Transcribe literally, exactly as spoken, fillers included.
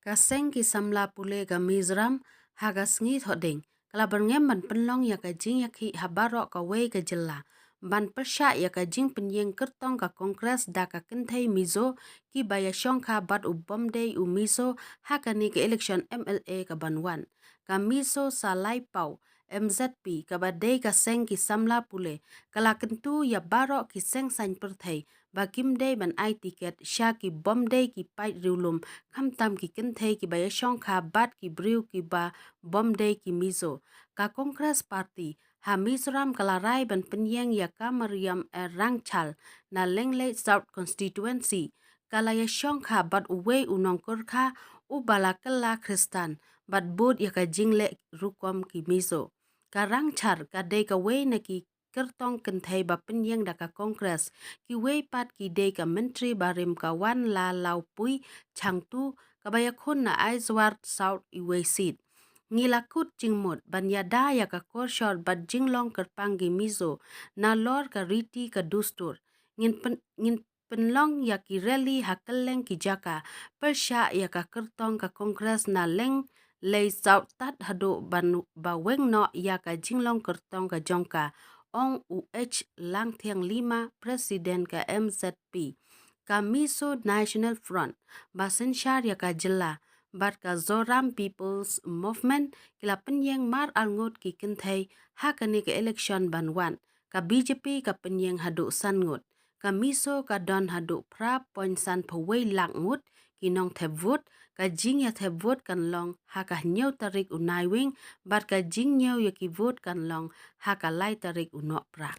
Ka seng ki samla pule ka Mizoram ha ka sngi Thohdieng ka la byrngem ban pynlong ïa ka jingïakhih ha baroh kawei ka jylla ban pyrshah ïa ka jingpynïeng kyrtong ka Congress da ka kynthei Mizo kiba ïashongkha bad u bym dei u Mizo ha kane ka election M L A ka ban wan. Ka Mizo Salai Paw, M Z P, kaba dei ka seng ki samla pule, ka la kyntu ïa baroh ki seng saiñ pyrthei ba kim dei ban ai tiket sha ki bym dei ki paid riewlum, khamtam ki kynthei kiba ïashongkha bad ki briew kiba bym dei ki Mizo. Ka Congress Party ha Mizoram ka la rai ban pynïeng ïa ka Mariam R Rangchar na Lengleic South Constituency. Ka la ïashongkha bad uwei u nongkyrkha uba la kylla Khristan bad bud ïa ka jingleh rukom ki Mizo. Ka Rangchar ka dei kawei na ki kyrtong kynthei ba pynïeng da ka Congress. Kiwei pat ki dei ka Myntri barim ka Wanlalawpui Changtu kaba ïakhun na Aizawl South iwei seat. Ngi la kut jingmut ban ïada ïa ka korshor bad jinglong kyrpang ki Mizo nalor ka riti ka dustur. Ngin pyn, ngin pynlong ïa ki rally ha kylleng ki jaka pyrshah ïa ka kyrtong ka Congress na Leng lei saw tad haduh ban ba weng noh ïa ka jinglong kyrtong ka jong ka, ong u H Langthiang Lima, President ka M Z P. Ka Mizo National Front ba synshar ïa ka jylla bad ka Zoram People's Movement ki la pynïeng mar arngut ki kynthei ha kane ka election ban wan. Ka B J P ka pynïeng haduh san ngut. Ka Mizo ka don haduh phra point san phew wei lak ngut ki nongthep vote. Ka jingïathep vote kan long ha ka hynñiew tarik u Naiwieng bad ka jingñiew ïa ki vote kan long ha ka lai tarik u Nohprah.